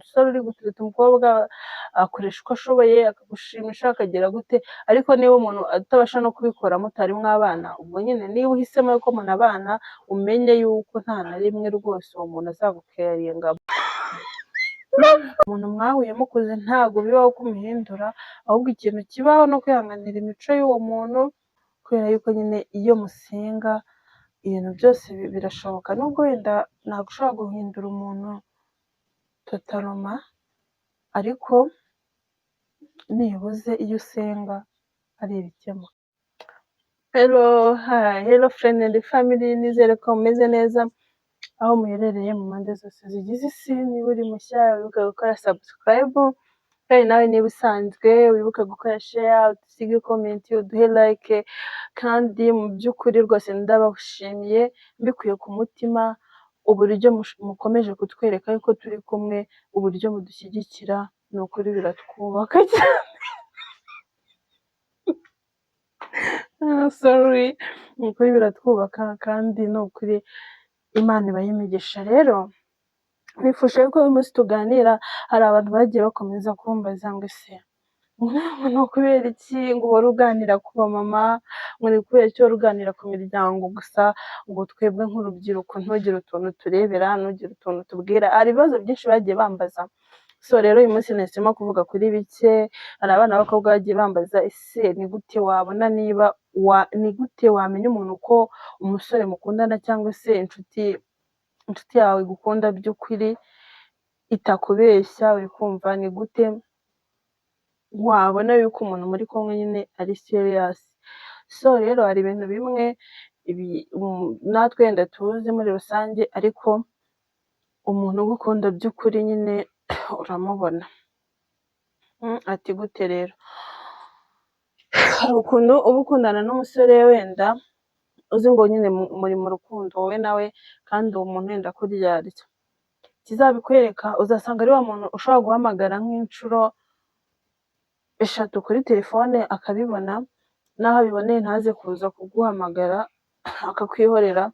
Umusore uri gutereta umukobwa akoresha uko ashoboye, akagushimisha, akagira gute, ariko niba umuntu atabasha no kubikora mutari mwabana, ubwo nyine niba uhisemo yuko munabana, umenye yuko nta na rimwe rwose uwo muntu azagukeyaringa. Umuntu mwahuye mukuze ntabwo bibaho ko umuhindura, ahubwo ikintu kibaho no kwihanganira imico y'uwo muntu, kubera yuko nyine iyo musenga ibintu byose birashoboka, nubwo wenda ntabwo ushobora guhindura umuntu totalement, ariko nibuze iyo usenga hari ibikemuka. Hello, hi, hello friend and family, nizere ko mumeze neza aho muherereye mu mpande zose zigize isi. Niba uri mushya, wibuke gukora subscribe, kandi nawe niba usanzwe wibuke gukora share, usige comment, uduhe like. Kandi mu by'ukuri rwose ndabashimiye mbikuye ku mutima uburyo mukomeje kutwereka yuko turi kumwe, uburyo mudushyigikira, ni ukuri biratwubaka cyane. Sorry, ni ukuri biratwubaka kandi ni ukuri Imana ibahe imigisha. Rero nifuje ko uyu munsi tuganira, hari abantu bagiye bakomeza kumbaza ngo: "Ese ni ukubera iki ngo uhora uganira ku bamama, ngo ni ukubera iki uhora uganira ku miryango gusa, ngo twebwe nk'urubyiruko ntugire utuntu turebera, ntugire utuntu tubwira?" Hari ibibazo byinshi bagiye bambaza. So rero uyu munsi nahisemo kuvuga kuri bike. Hari abana b'abakobwa bagiye bambaza: "Ese ni gute wabona niba wa ni gute wamenya umuntu ko umusore mukundana cyangwa se inshuti yawe igukunda by'ukuri itakubeshya?" Uri kumva, ni gute wabona yuko umuntu muri kumwe nyine ari serious? So rero hari ibintu bimwe ibi natwe wenda tuzi muri rusange, ariko umuntu ugukunda by'ukuri nyine uramubona. Ati gute rero? Hari ukuntu uba ukundana n'umusore, wenda uzi ngo nyine muri mu rukundo wowe nawe, kandi uwo muntu wenda akuryarya. Ikizabikwereka, uzasanga ari wa muntu ushobora guhamagara nk'inshuro 3 kuri telefone akabibona, n'aho abiboneye ntaze kuza kuguhamagara, akakwihorera.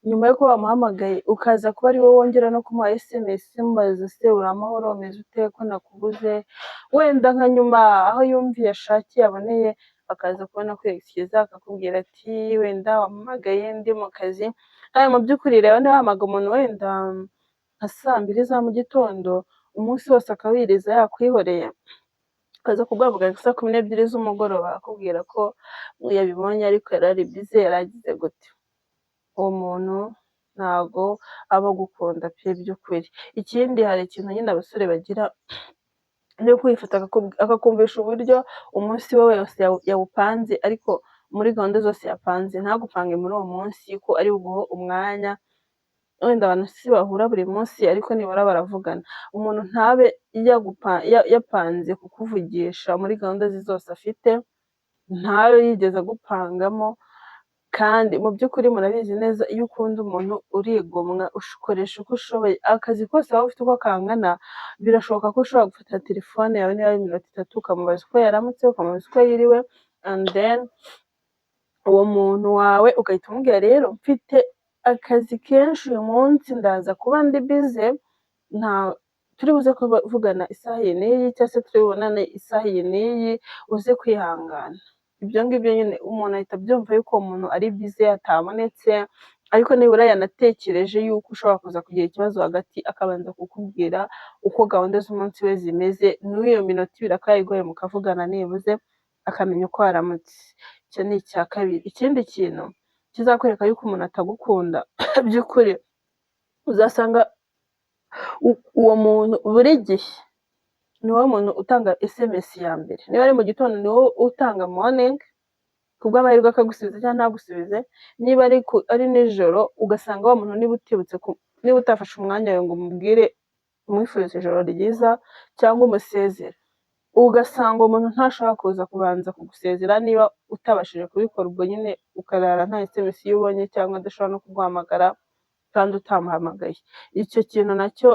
Nyuma y'uko wamuhamagaye, ukaza kuba ari wowe wongera no kumuha SMS umubaza: "Se uri amahoro, umeze ute, ko nakubuze?" Wenda nka nyuma aho yumviye ashakiye aboneye, akaza kubona kwiyexcusa, akakubwira ati: "Wenda wampamagaye ndi mu kazi." Kandi mu by'ukuri rero, niba wahamagara umuntu wenda nka saa 2 za mu gitondo, umunsi wose akawiriza yakwihoreye, akaza kuguhamagara nka saa 12 z'umugoroba akubwira ko yabibonye ariko yari ari busy, yari agize gute, uwo muntu ntago aba agukunda pe by'ukuri. Ikindi, hari ikintu nyine abasore bagira yo kwifata, akakumvisha uburyo umunsi we wose yawupanze, ariko muri gahunda zose yapanze ntagupange muri uwo munsi ko ari buguhe umwanya. Wenda abantu si bahura buri munsi, ariko nibura baravugana. Umuntu ntabe yapanze kukuvugisha muri gahunda ze zose afite, ntabe yigeze agupangamo. Kandi mu by'ukuri murabizi neza, iyo ukunda umuntu urigomwa, ukoresha uko ushoboye, akazi kose waba ufite uko kangana, birashoboka ko ushobora gufata telefone yawe, niba ari iminota 3, ukamubaza uko yaramutse, ukamubaza uko yiriwe, and then uwo muntu wawe ugahita umubwira: "Rero mfite akazi kenshi uyu munsi, ndaza kuba ndi busy, nta turi buze kuvugana isaha iyi n'iyi, cyangwa se turi bubonane isaha iyi n'iyi, uze kwihangana." Ibyo ngibyo nyine umuntu ahita abyumva yuko uwo muntu ari busy, atabonetse, ariko nibura yanatekereje yuko ushobora kuza kugira ikibazo hagati, akabanza kukubwira uko gahunda z'umunsi we zimeze, n'iyo minota 2 akayiguhaye mukavugana, nibuze akamenya uko waramutse. Icyo ni icya kabiri. Ikindi kintu kizakwereka yuko umuntu atagukunda by'ukuri, uzasanga uwo muntu buri gihe ni wowe muntu utanga SMS ya mbere. Niba ari mu gitondo, ni wowe utanga morning, kubw'amahirwe akagusubiza cyangwa ntagusubize. Niba ari nijoro, ugasanga wa muntu niba utibutse, niba utafashe umwanya wawe ngo umubwire, umwifurize ijoro ryiza cyangwa umusezere, ugasanga uwo muntu ntashobora kuza kubanza kugusezera. Niba utabashije kubikora, ubwo nyine ukarara nta SMS iyo ubonye, cyangwa adashobora no kuguhamagara kandi utamuhamagaye, icyo kintu nacyo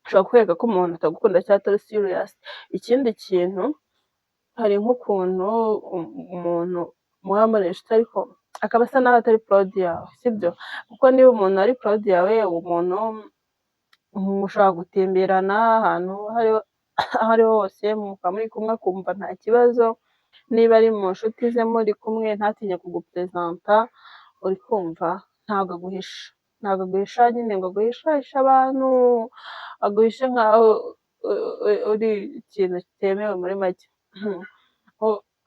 ushobora kwereka ko umuntu atagukunda cyangwa atari serious. Ikindi kintu, hari nk'ukuntu umuntu muba muri inshuti ariko akaba asa naho atari proud yawe, sibyo? Kuko niba umuntu ari proud yawe, uwo muntu Mushobora gutemberana ahantu aho ariho hose, mukaba muri kumwe akumva nta kibazo, niba ari mu nshuti ze muri kumwe ntatinye kuguperezanta, uri kumva ntabwo aguhisha, ntabwo aguhisha nyine ngo aguhishahishe abantu, aguhishe nkaho uri ikintu kitemewe muri make.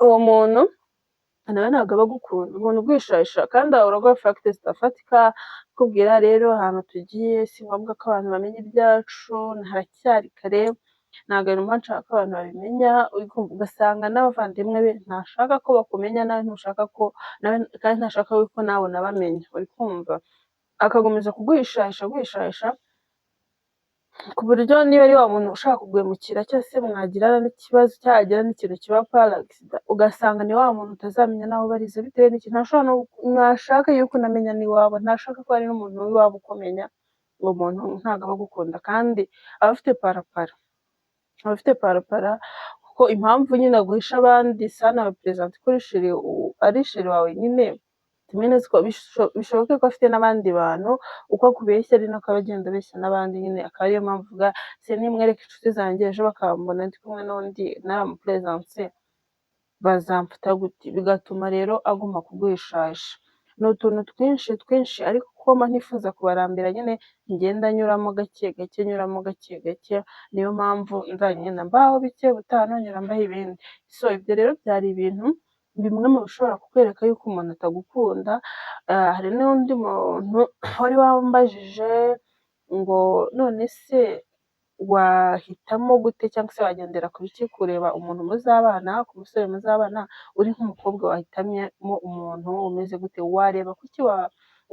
Uwo muntu nawe ntabwo aba agukunda, umuntu uguhishahisha kandi ahora aguha fact zidafatika, akubwira rero ahantu tugiye si ngombwa ko abantu bamenya ibyacu, haracyari kare, ntabwo mba nshaka ko abantu babimenya, ugasanga n'abavandimwe be ntashaka ko bakumenya, nawe ntushaka ko kandi ntashaka ko nawe unabamenya, uri kumva? Akakomeza kuguhishahisha aguhishahisha, ku buryo niba ari wa muntu ushaka kuguhemukira cyangwa se mwagirana n'ikibazo cyangwa hagira n'ikintu kiba par accident, ugasanga ni wa muntu utazamenya n'aho ubariza bitewe n'ikintu, ntashaka yuko unamenya n'iwabo, ntashaka ko hari n'umuntu w'iwabo ukumenya, uwo muntu ntabwo aba agukunda kandi aba afite parapara, aba afite parapara kuko impamvu nyine aguhisha abandi sanabaperezante ko ari chéri wawe nyine, bishoboke ko afite n'abandi bantu, uko akubeshya ari nako aba agenda abeshya n'abandi nyine, akaba ariyo mpamvu uvuga se nimwereka inshuti zanjye ejo bakambona ndi kumwe n'undi naramuperezanse bazamfata gute? Bigatuma rero aguma kuguhishahisha. Ni utuntu twinshi twinshi ariko kuko mba ntifuza kubarambira nyine ngenda nyuramo gake gake, nyuramo gake gake, niyo mpamvu nzajya ngenda mbahaho bike, ubutaha nongera mbahe ibindi. So ibyo rero byari ibintu bimwe mu bishobora kukwereka yuko umuntu atagukunda. Hari n'undi muntu wari wambajije ngo none se wahitamo gute cyangwa se wagendera ku biki kureba umuntu muzabana, ku musore muzabana, uri nk'umukobwa wahitamyemo umuntu umeze gute, wareba kuki,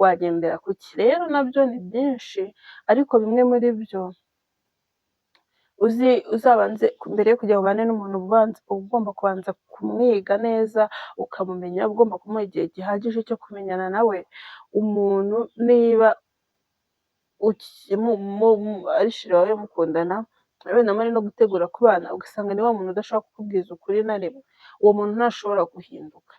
wagendera kuki? Rero nabyo ni byinshi ariko bimwe muri byo uzi uzabanze mbere yo kugira ngo ubane n'umuntu uba ugomba kubanza kumwiga neza ukamumenya, uba ugomba kumuha igihe gihagije cyo kumenyana nawe, umuntu niba ari chéri wawe mukundana wenda muri no gutegura kubana, ugasanga ni wa muntu udashobora kukubwiza ukuri na rimwe, uwo muntu ntashobora guhinduka.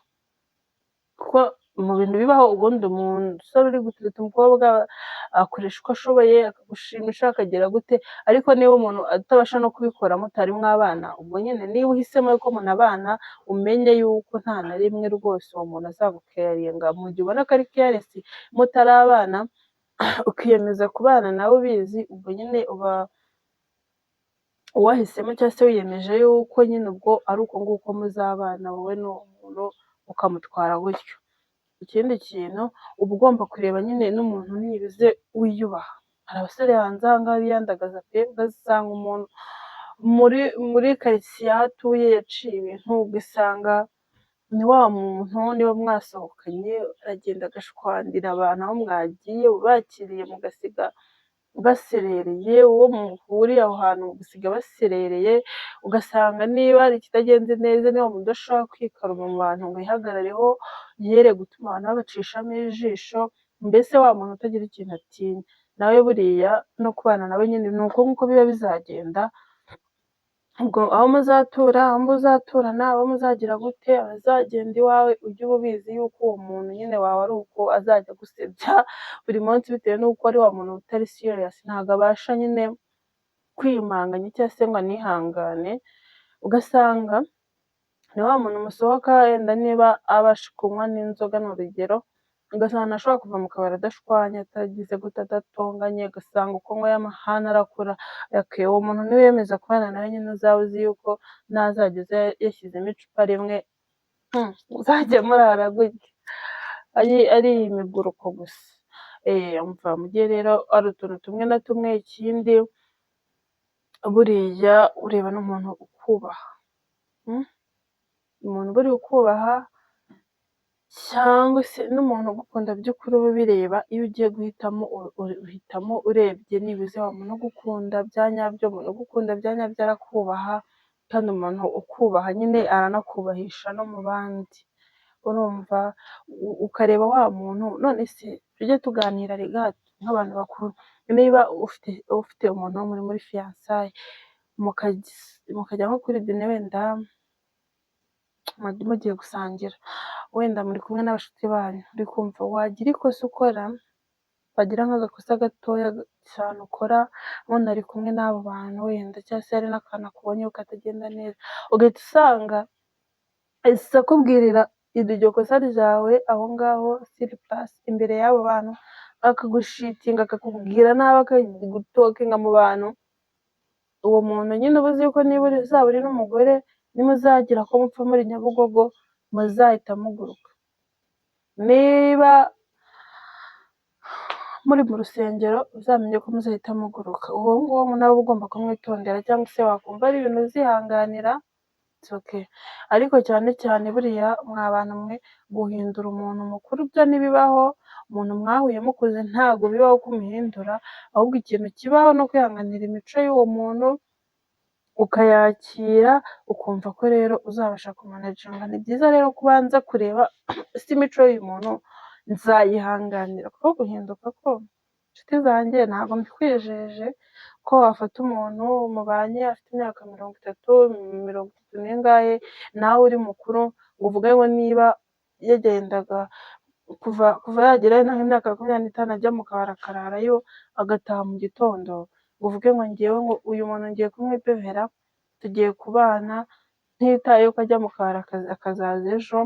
Kuko mu bintu bibaho ubundi umusore uri gutereta umukobwa akoresha uko ashoboye akagushimisha akagera gute, ariko niba umuntu atabasha no kubikora mutari mwabana, ubwo nyine niba uhisemo ko munabana umenye yuko nta na rimwe rwose uwo muntu azagukeyaringa, mu gihe ubona ko ari careless mutarabana ukiyemeza kubana nawe ubizi, ubwo nyine uba wahisemo cyangwa se wiyemeje yuko nyine ubwo ari uko nguko muzabana wowe n'uwo muntu ukamutwara gutyo. Ikindi kintu uba ugomba kureba nyine n'umuntu nibuze wiyubaha. Hari abasore hanze aha ngaha biyandagaza pe, ugasanga umuntu muri karitsiye aho atuye yaciye ibintu, ugasanga ni wa muntu niba mwasohokanye aragenda agashwandira abantu aho mwagiye, ubakiriye mugasiga baserereye, uwo muhuriye aho hantu mugasiga baserereye, ugasanga niba hari ikitagenze neza niba umuntu udashobora kwikaruma mu bantu ngo yihagarareho, yere gutuma abantu babacishamo ijisho, mbese wa muntu utagira ikintu atinya, nawe buriya no kubana nawe nyine ni uko nguko biba bizagenda, ubwo aho muzatura, aho muzaturana, abo muzagira gute, abazagenda iwawe ujye uba ubizi yuko uwo muntu nyine wawe ari uko azajya agusebya buri munsi bitewe n'uko ari wa muntu utari serious, ntabwo abasha nyine kwiyumanganya cyangwa se ngo anihangane, ugasanga ni wa muntu musohoka wenda niba abasha kunywa n'inzoga ni urugero, ugasanga ntashobora kuva mu kabari adashwanye, atagize gute, adatonganye, ugasanga uko anyweye amahane arakura, uwo muntu niwiyemeza kubana nawe nyine uzaba uzi yuko nazajya aza yashyizemo icupa rimwe, muzajya murara gutya, ari imiguruko gusa. Umva mujye rero ari utuntu tumwe na tumwe, ikindi buriya ureba n'umuntu ukubaha, umuntu buriya ukubaha cyangwa se n'umuntu ugukunda by'ukuri uba ubireba, iyo ugiye guhitamo uhitamo urebye nibuze wa muntu ugukunda bya nyabyo, umuntu ugukunda bya nyabyo arakubaha, kandi umuntu ukubaha nyine aranakubahisha no mu bandi, urumva ukareba wa muntu, none se tujye tuganira rega nk'abantu bakuru, niba ufite umuntu muri muri fiançailles mukajya nko kuri dîner wenda mugiye gusangira, wenda muri kumwe n'abashuti banyu, uri kumva wagira ikosa ukora Wagira nk'agakosa gatoya cyane ukora munari kumwe n'abo bantu wenda, cyangwa se hari n'akantu akubonyeho katagenda neza, ugahita usanga ahise akubwirira iryo kosa ryawe aho ngaho sur place imbere y'abo bantu, akagushitinga, akakubwira nabi, akagutokinga mu bantu. Uwo muntu nyine uba uzi yuko niba uzaba uri n'umugore, nimuzagira ko mupfa muri Nyabugogo muzahita muguruka. Niba muri mu rusengero uzamenye ko muzahita muguruka. Uwo nguwo nawe uba ugomba kumwitondera, cyangwa se wakumva ari ibintu uzihanganira, it's okay. Ariko cyane cyane buriya mwa bantu mwe, guhindura umuntu mukuru byo ntibibaho, umuntu mwahuye mukuze ntabwo bibaho ko umuhindura, ahubwo ikintu kibaho ni ukwihanganira imico y'uwo muntu, ukayakira, ukumva ko rero uzabasha kumanaginga. Ni byiza rero kubanza kureba ese imico y'uyu muntu nzayihanganira, kuko guhinduka ko nshuti zanjye ntabwo mbikwijeje ko wafata umuntu mubanye afite imyaka 30, 30 n'ingahe, nawe uri mukuru, ngo uvuge ngo niba yagendaga kuva yagera nk'imyaka 25 ajya mu kabari akararayo agataha mu gitondo, ngo uvuge ngo njyewe ngo uyu muntu ngiye kumwipevera, tugiye kubana ntitaye ko ajya mu kabari akazaza ejo,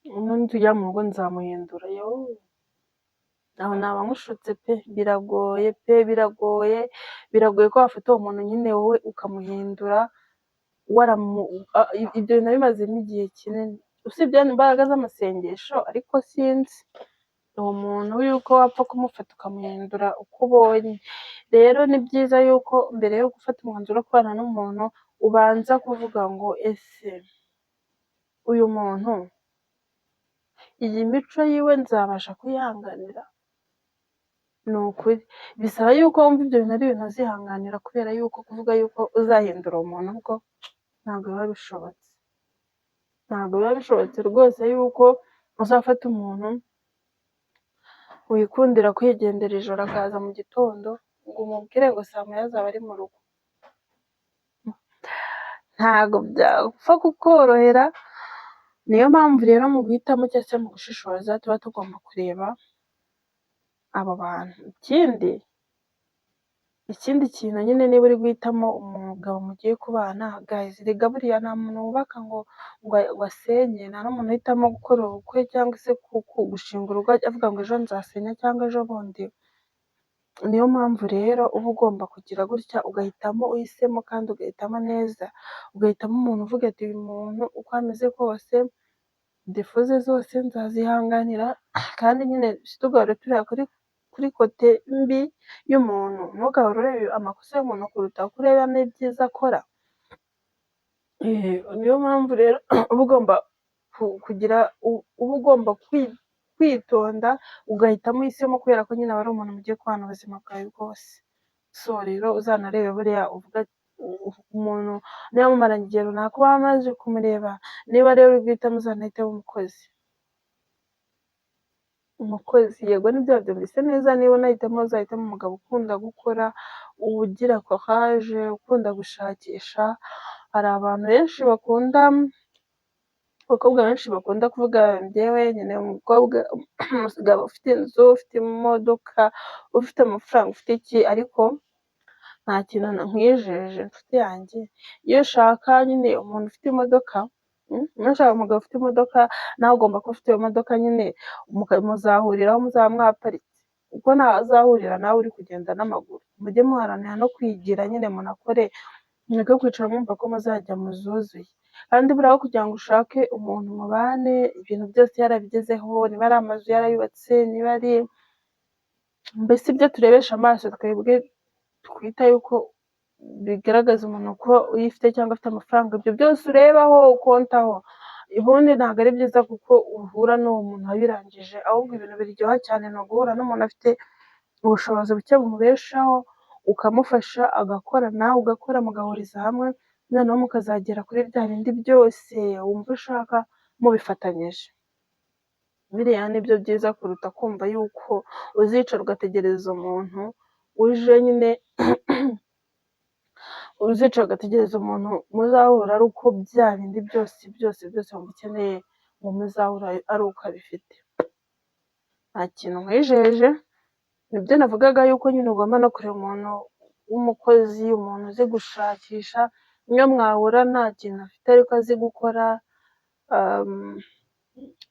nitugera mu rugo nzamuhindura. Yoo, aho naba nkushutse pe! Biragoye pe, biragoye, biragoye ko wafata uwo muntu nyine wowe ukamuhindura. Ibyo bintu bimazemo igihe kinini, usibye imbaraga z'amasengesho, ariko sinzi uwo muntu yuko wapfa kumufata ukamuhindura uko ubonye. Rero ni byiza yuko mbere yo gufata umwanzuro wo kubana n'umuntu ubanza kuvuga ngo ese uyu muntu iyi mico yiwe nzabasha kuyihanganira? Ni ukuri bisaba yuko wumva ibyo bintu ari ibintu uzihanganira, kubera yuko kuvuga yuko uzahindura uwo muntu bwo ntabwo biba bishobotse. Ntabwo biba bishobotse rwose yuko uzafata umuntu wikundira kwigendera ijoro akaza mu gitondo, ngo umubwire ngo saa moya azaba ari mu rugo. Ntabwo byapfa kukorohera. Niyo mpamvu rero mu guhitamo cyangwa se mu gushishoza tuba tugomba kureba abo bantu. Ikindi kintu nyine, niba uri guhitamo umugabo mugiye kubana, guys, erega buriya nta muntu wubaka ngo asenye, nta n'umuntu uhitamo gukora ubukwe cyangwa se gushinga urugo avuga ngo ejo nzasenya cyangwa ejo bundi. Niyo mpamvu rero uba ugomba kugira gutya ugahitamo uhisemo kandi ugahitamo neza, ugahitamo umuntu uvuga ati uyu muntu uko ameze kose, défauts ze zose nzazihanganira, kandi nyine ntitugahore tureba kuri côté mbi y'umuntu. Ntugahore ureba amakosa y'umuntu kuruta uko ureba n'ibyiza akora. Niyo mpamvu rero uba ugomba kugira, uba ugomba kwitonda ugahitamo uhisemo, kubera ko nyine aba ari umuntu mugiye kubana ubuzima bwawe bwose. So rero uzanarebe buriya uvuga umuntu niba mumaranye igihe runaka uba wamaze kumureba, niba rero uri guhitamo uzanahitemo umukozi. Umukozi, yego nibyo wabyumvise neza, niba unahitamo uzahitemo umugabo ukunda gukora, ugira courage, ukunda gushakisha. Hari abantu benshi bakunda, abakobwa benshi bakunda kuvuga njyewe nkeneye umukobwa, umugabo ufite inzu, ufite imodoka, ufite amafaranga, ufite iki, ariko nta kintu nkwijeje nshuti yanjye. Iyo ushaka nyine umuntu ufite imodoka, niba ushaka umugabo ufite imodoka, nawe ugomba kuba ufite iyo modoka nyine, muzahurira aho muzaba mwaparitse, kuko ntaho azahurira nawe uri kugenda n'amaguru. Mujye muharanira no kwigira nyine munakore, mureke kwicara mwumva ko muzajya mu zuzuye. Kandi buriya aho kugira ngo ushake umuntu mubane ibintu byose yarabigezeho, niba ari amazu yarayubatse, niba ari mbese ibyo turebesha amaso twebwe twita yuko bigaragaza umuntu ko uyifite cyangwa afite amafaranga, ibyo byose urebaho ukontaho, ubundi ntabwo ari byiza kuko uhura n'uwo muntu wabirangije. Ahubwo ibintu biryoha cyane ni uguhura n'umuntu afite ubushobozi buke bumubeshaho, ukamufasha agakora, nawe ugakora, mugahuriza hamwe, noneho mukazagera kuri bya bindi byose wumva ushaka mubifatanyije. Biriya ni byo byiza kuruta kumva yuko uzicara ugategereza umuntu uje nyine, uzicara ugategereza umuntu muzahura ari uko bya bindi byose byose byose wumva ukeneye ngo muzahura ari uko abifite. Nta kintu nkwijeje. Nibyo navugaga yuko nyine ugomba no kureba umuntu w'umukozi, umuntu uzi gushakisha, niyo mwahura nta kintu afite ariko azi gukora,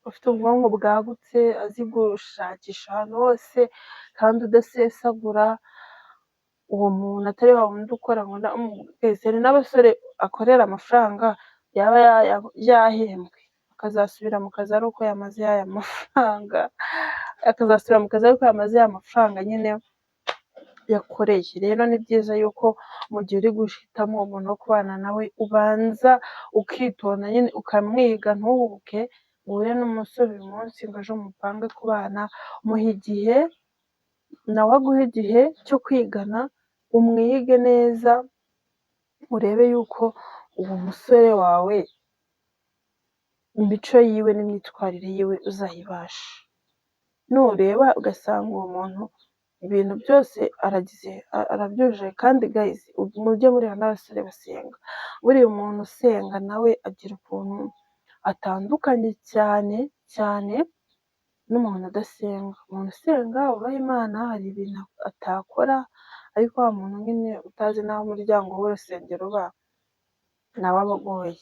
ufite ubwonko bwagutse, azi gushakisha ahantu hose kandi udasesagura, uwo muntu atari wa wundi ukora ngo hari n'abasore akorera amafaranga yaba yahembwe akazasubira mu kazi ari uko yamaze ya mafaranga, akazasubira mu kazi ari uko yamaze ya mafaranga nyine yakoreye. Rero ni byiza yuko mu gihe uri guhitamo umuntu wo kubana nawe ubanza ukitonda nyine ukamwiga, ntuhubuke ngo uhure n'umusore uyu munsi ngo ejo mupange kubana, muhe igihe nawe aguhe igihe cyo kwigana, umwige neza urebe yuko uwo musore wawe imico yiwe n'imyitwarire yiwe uzayibasha. Nureba ugasanga uwo muntu ibintu byose aragize arabyujuje, kandi guys mujye mureba n'abasore basenga, buriya umuntu usenga nawe agira ukuntu atandukanye cyane cyane n'umuntu udasenga. Umuntu usenga wubaha Imana hari ibintu atakora, ariko wa muntu nyine utazi n'aho umuryango w'urusengero uba nawe aba agoye.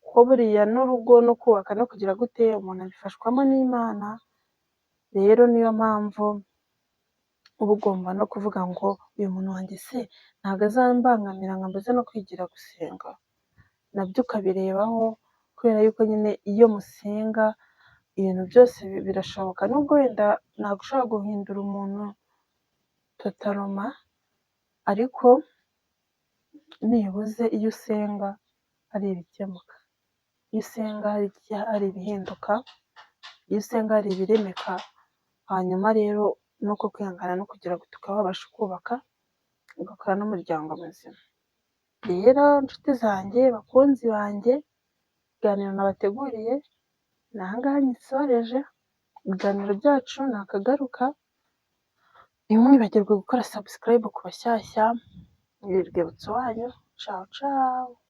Kuko buriya n'urugo no kubaka no kugira gute umuntu abifashwamo n'Imana, rero niyo mpamvu uba ugomba no kuvuga ngo uyu muntu wanjye se ntabwo azambangamira ngo ambuze no kwigira gusenga, nabyo ukabirebaho kubera yuko nyine iyo musenga ibintu byose birashoboka, nubwo wenda ntabwo ushobora guhindura umuntu totalement, ariko nibuze iyo usenga hari ibikemuka, iyo usenga hari ibihinduka, iyo usenga hari ibiremeka, hanyuma rero nuko kwihangana no kugira ngo ukaba wabasha kubaka ugakora n'umuryango muzima. Rero nshuti zanjye, bakunzi banjye, ikiganiro nabateguriye ni aha ngaha ngisoreje, ibiganiro byacu nakagaruka, ntimwibagirwe gukora subscribe ku bashyashya, ni Rwibutso wanyu, cawu cawu.